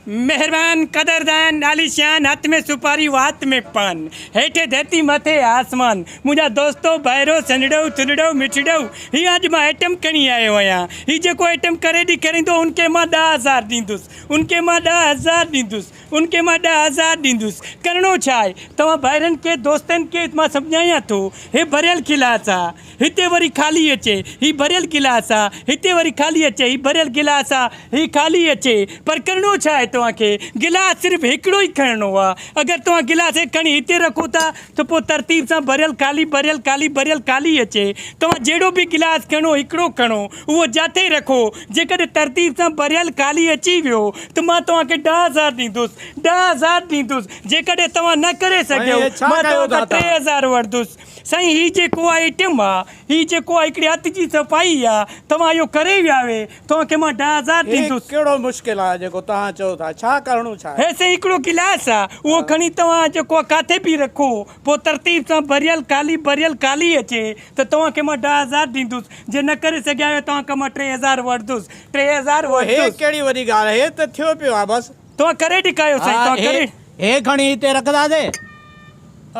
مهربان قدردان عاليشان هٿ ۾ سوپاري وات ۾ پان هيٺ ڌرتي مٿي آسمان منهنجا دوستو ڀائرو سنهڙو ٿلهڙو مٺڙو هي اڄ مان ائٽم کڻي آيو آهيان هي جيڪو ائٽم ڪري ڏيکاريندو ان کي مان 10,000 ڏيندس ان کي مان 10,000 ڏيندس ان کي مان 10,000 ڏيندس ڪرڻو ڇا آهي توهان ڀائرن کي دوستن کي مان سمجهايان ٿو هي ڀريل گلاس آ هتي وري خالي اچي، هي ڀريل گلاس آ، هتي وري خالي اچي، هي ڀريل گلاس آ، هي خالي اچي، پر ڪرڻو ڇا آهي توهان کي؟ گلاس صرف هڪڙو ئي کڻڻو آ، اگر توهان گلاس هڪ کڻي هتي رکو ٿا ته پوء ترتيب سان ڀريل خالي ڀريل خالي ڀريل خالي اچي، توهان جهڙو به گلاس کڻو هڪڙو کڻو، اهو جاٿي رکو، جيڪڏهن ترتيب سان ڀريل خالي اچي ويو ته مان توهان کي 10,000 ڏيندس، 10,000 ڏيندس، جيڪڏهن توهان نه ڪري سائين سگهيو هي ڇا مان ڪيو توهان ٿا کان ٽي توهان؟ هزار وٺندس. سائين هي جيڪو آئٽم آ هي جيڪو آ هڪڙي هٿ جي صفائي آ توهان اهو ڪري ويا آهيو توهان کي مان 10,000 هي ڏيندس. ڪهڙو مشڪل آ جيڪو توهان چئو ٿا ڇا ڪرڻو ڇا آهي. هي سائين هڪڙو گلاس آ اهو کڻي توهان جيڪو آ ڪاٿي به رکو پوء ترتيب سان ڀريل خالي ڀريل خالي اچي ته توهان کي مان 10,000 ڏيندس جي نه ڪري سگهيا آهيو توهان کان مان 3,000 وٺندس 3,000 پوء هي وٺندس. ڪهڙي وڏي ڳالهه هي ته ٿيو پيو آ بس. توهان ڪري ڏيکايو سائين ها توهان هي ڪري. هي کڻي هتي رکنداسين.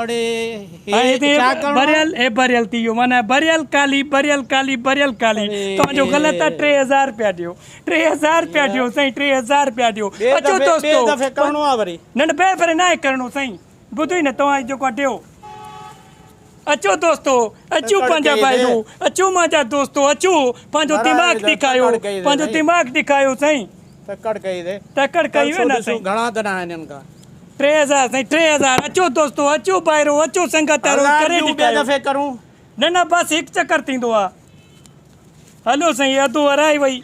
اڙي هي ڇا ڪرڻو آ؟ ڀريل هي ڀريل ٿي ويو معنيٰ ڀريل ڪالي ڀريل ڪالي ڀريل ڪالي توهان جو غلط آ 3000 رپيا ڏيو 3000 رپيا ڏيو سائين 3000 رپيا ڏيو اچو دوستو ٻئي دفعي ڪرڻو آ وري. نه نه ٻئي ڀيري ناهي ڪرڻو سائين ٻڌو ئي نه توهان جيڪو آ ڏيو اچو دوستو اچو پنهنجا ڀائرو اچو منهنجا دوستو اچو پنهنجو دماغ ڏيکايو پنهنجو دماغ ڏيکايو سائين. تڪڙ ڪئي ٿي. تڪڙ ڪئي وئي نه سائين. گهڻا ته ناهن هن کان. 3000 سائين 3000 اچو دوستو اچو ڀائرو اچو سنگتارو ڪري ڏيکايو. ٻئي دفعي ڪرون. نه نه بس هڪ چڪر ٿيندو آ. هلو سائين ادو هرائي وئي.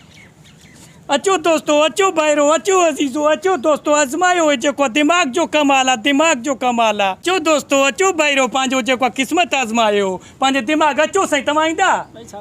اچو دوستو اچو ڀائرو اچو عزيزو اچو دوستو آزمايو هي جيڪو آ دماغ جو ڪمال آ دماغ جو ڪمال آ. اچو دوستو اچو ڀائرو پنهنجو جيڪو آ قسمت آزمايو پنهنجو دماغ اچو سائين توهان ايندا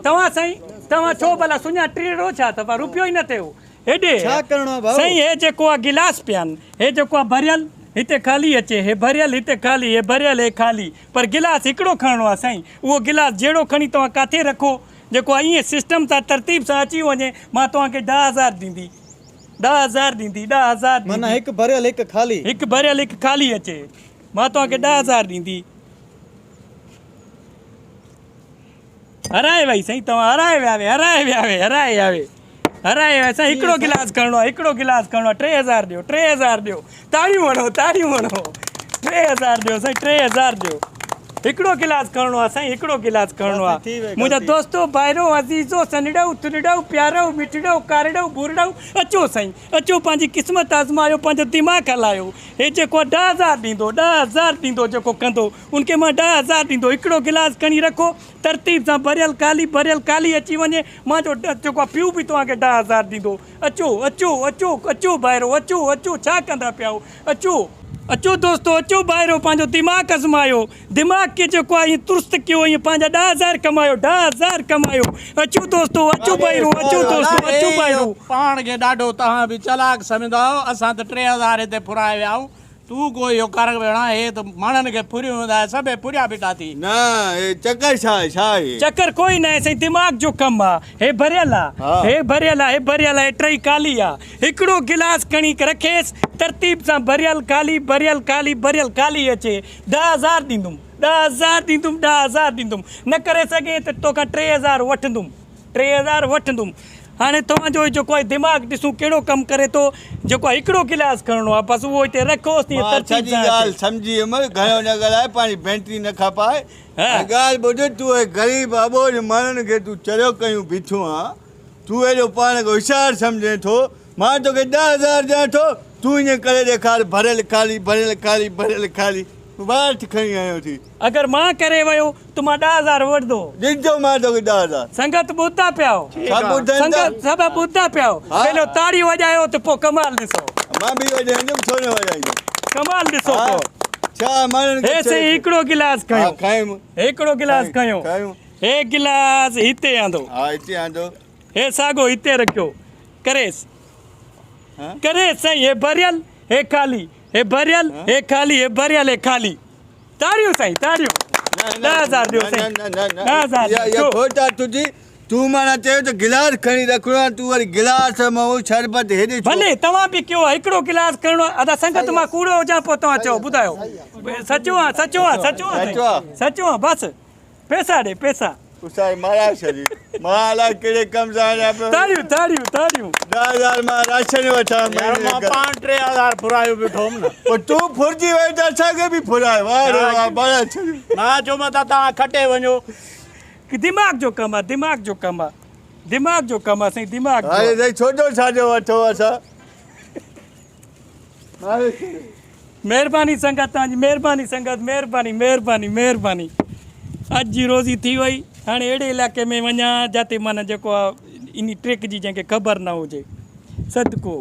توهان سائين توهان ڇو ڀلا سڃا ٽيڙو ڇا اٿو روپيو ئي نه ٿيو. هيڏي ڇا ڪرڻو آ ڀائو؟ سائين هي جيڪو آ گلاس پيان هي جيڪو آ ڀريل هتي خالي اچي هي ڀريل هتي خالي هي ڀريل هي خالي پر گلاس هڪڙو کڻڻو آ سائين اهو گلاس جهڙو کڻي توهان ڪاٿي رکو جيڪو آ ائين سسٽم سان ترتيب سان اچي وڃي مان توهان کي 10,000 ڏيندي 10,000 ڏيندي 10,000 معنيٰ ڏيندي. هڪ ڀريل هڪ خالي. هڪ ڀريل هڪ خالي اچي مان توهان کي 10,000 ڏيندي. هرائي وئي سائين توهان هرائي ويا وي هرائي ويا وي هرائي ويا وي هرائي ويا سائين هڪڙو گلاس کڻڻو آهي هڪڙو گلاس کڻڻو آهي 3000 ڏيو 3000 ڏيو تاڙيون هڻو تاڙيون هڻو 3000 ڏيو سائين 3000 ڏيو هڪڙو گلاس کڻڻو آهي سائين هڪڙو گلاس کڻڻو آهي منهنجا دوستو ڀائرو عزيزو سنڙو ٿلڙو پيارو مٺڙو ڪارڙو ڀورڙو اچو سائين اچو پنهنجي قسمت آزمايو پنهنجو دماغ هلايو هي جيڪو 10,000 ڏيندو 10,000 ڏيندو جيڪو ڪندو ان کي مان 10,000 ڏيندو. هڪڙو گلاس کڻي رکو، ترتيب سان ڀريل ڪالي ڀريل ڪالي اچي وڃي، مان جو جيڪو آ پيء به توهان کي 10,000 ڏيندو. اچو، اچو، اچو، اچو ڀائرو، اچو، اچو، ڇا ڪندا پيا آهيو؟ اچو. اچو دوستو، اچو ڀائرو، پنهنجو دماغ آزمايو، دماغ کي جيڪو آ ائين درست ڪيو، ائين پنهنجا 10,000 ڪمايو، 10,000 ڪمايو. اچو دوستو، اچو ڀائرو، اچو دوستو، اچو ڀائرو. پاڻ کي ڏاڍو توهان به چلاڪ سمجهندا آهيو، اسان ته 3000 هتي ڦرائي ويا آهيون، تون ڪو اهو ڪر ويڻا هي ته ماڻهن کي ڦريون ويندا آهي سڀئي ڦريا بيٺا ٿي. نه هي چڪر ڇا آهي ڇا آهي. چڪر ڪوئي ناهي سائين دماغ جو ڪم آ هي ڀريل آ هي ڀريل آ هي ڀريل آ هي ٽئي خالي آ هڪڙو گلاس کڻي رکيس ترتيب سان ڀريل خالي ڀريل خالي ڀريل خالي اچي 10,000 ڏيندم 10,000 ڏيندم 10,000 ڏيندم نه ڪري سگهين ته توکان 3,000 وٺندم 3,000 وٺندم هاڻي توهان جو جيڪو آهي دماغ ڏسون ڪهڙو ڪم ڪري ٿو جيڪو آهي هڪڙو گلاس کڻڻو آهي بس اهو هتي رکوس تيئن مان ترتيب سڄي سان ڳالهه اچي. سمجهي ويم گهڻو نه ڳالهاء پنهنجي بينٽري نه کپاء ها. ۽ ڳالهه ٻڌ تون اهي غريب اٻوجهه ماڻهن کي تون چريو ڪيون بيٺو آن تون ايڏو پاڻ کي هوشيار سمجهين ٿو مان توکي 10,000 ڏيان ٿو تون ائين ڪري ڏيکار ڀريل خالي ڀريل خالي ڀريل خالي واٺ کڻي آيو ٿي. اگر مان ڪري ويو ته مان 10,000 وٺندو. ڏجو مان توکي 10,000. سنگت ٻڌندا پيا آهيو. سڀ ٻڌن ٿا. سنگت سڀ ٻڌندا پيا آهيو. پهريون تاڙي وڄايو ته پوء ڪمال ڏسو. مان به وڄائيندم ڇو نه وڄائيندم. ڪمال ڏسو پوء. ڇا ماڻهن کي هي سائين هڪڙو گلاس کنيو. ها کنيم. هڪڙو گلاس کنيو. کنيو. هي گلاس هتي آندو. ها هتي آندو. هي ساڳو هتي رکيو. ڪريس. ڪريس سائين هي ڀريل هي خالي هي ڀريل هي خالي هي ڀريل هي خالي. تاڙيون سائين تاڙيون 10,000 ڏيو سائين 10,000 ڏيو. اها کوٽ آ تنهنجي تون معنيٰ چيو ته گلاس کڻي رکڻو آهي، تون وري گلاس مان اهو شربت هيڏي ڇو؟ ڀلي توهان به ڪيو آهي، هڪڙو گلاس کڻڻو آهي. ادا سنگت مان ڪوڙو هجان پوء توهان چئو، ٻڌايو. سچو آهيان، سچو آهيان، سچو آهيان سائين، سچو آهيان. بس پئسا ڏي، پئسا. استاد مارائي ڇڏي. مان الائي ڪهڙي ڪم سان آيان پيو. تاڙيون، تاڙيون، تاڙيون. 10,000 مان راشن وٺان يار مهيني مان کان. پاڻ 3000 ڦرايو بيٺو هوم نه. پوء تون ڦرجي وئين ته اسان کي به ڦرائي. واه ري واه، مارائي ڇڏيو. مان چيو متان توهان کٽي وڃو. دماغ جو ڪم آ، دماغ جو ڪم آ، دماغ جو ڪم آ سائين، دماغ جو. هاڻي سائين ڇوٽو ڇا جو وٺو اسان. مارائي ڇڏيو. مهرباني سنگت توهان جي، مهرباني سنگت، مهرباني، مهرباني، مهرباني. اڄ جي روزي ٿي وئي. هاڻي اهڙي علائقي ۾ وڃان جاتي معنيٰ جيڪو آ انهي ٽرڪ جي جنهن کي خبر نه هجي. صدقو.